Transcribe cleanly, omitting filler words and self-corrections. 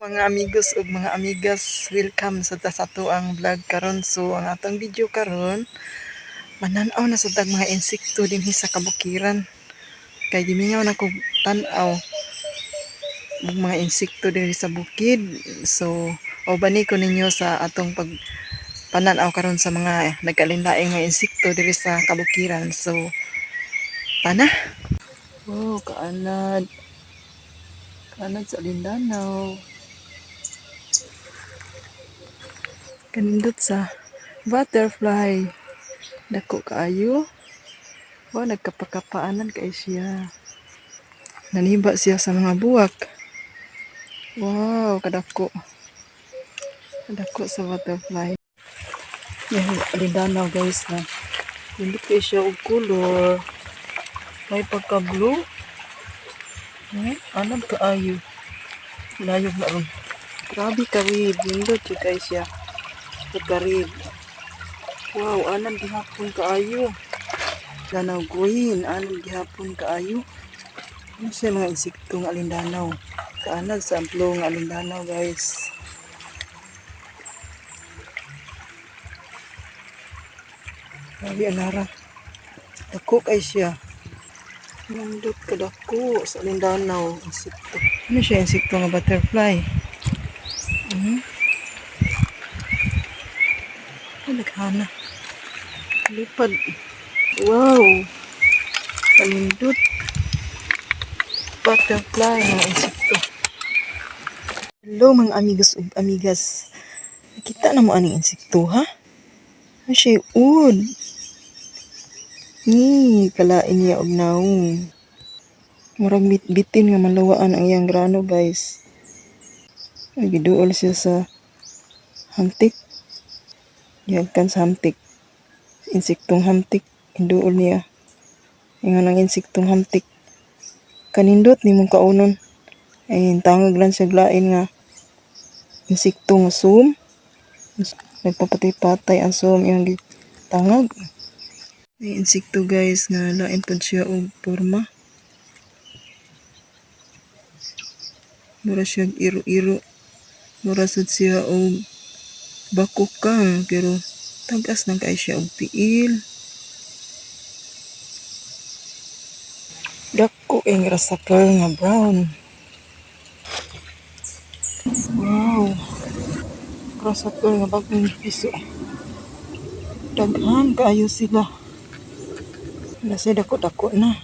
Mga amigos ug mga amigas, welcome sa ta sa atoang vlog karon. So ang atong video karon, manan-aw na sa tag mga insekto dinhi sa kabukiran. Kay gimingaw na kog tan-aw og mga insekto dinhi sa bukid. So ubani ko ninyo sa atong pag panan-aw karon sa mga nagkalain-laing mga insekto diri sa kabukiran. So tana. Oh, kaanad. Kaanad sa Lindanaw. Kanindot sa butterfly. Dako kaayo. Wa nagkapakapaanan kay siya. Naniba siya sa mga buwak. Wow, kadako. Kadako sa butterfly. Yan, Lindanaw, guys, na. Nindot kay siya og color. May pagka-blue. Anad kaayo. Layog na ron. Grabe ka red. Nindot jud kay siya. Pagka-red. Wow, anad gihapon kaayo. Danaw green, anad gihapon kaayo. Ano siya mga insekto nga alindanaw. Kaanad sa amplo nga alindanaw, guys. Grabe anara. Dako kay siya. Nindot kadako sa alindanaw insekto. Ano siya insekto nga butterfly? Ay, naghana. Lipad. Wow. Kanindot. Butterfly nga insekto. Hello mga amigos ug amigas. Nakita na mo aning insekto, ha? Ano siya ud? Ni kalain niya og naong. Murag bitin nga malawaan ang iyang grano, guys. Ay, giduol siya sa hamtik. Giagkan sa hamtik. Insektong hamtik. Giduol niya. Ingon ang insektong hamtik, "Kanindot nimong kaunon." Ay, tangag lang siya lain nga insekto nga sum. Nagpapatay-patay ang sum iyang gitangag. May insekto, guys, nga lain pud siya og porma. Mura siya iro-iro. Mura sad siya og bakukang pero tag-as lang kay siya og tiil. Dako kay grasshopper nga brown. Wow. Grasshopper nga bagong piso. Daghan kaayo sila. Wala siya dako-dako na.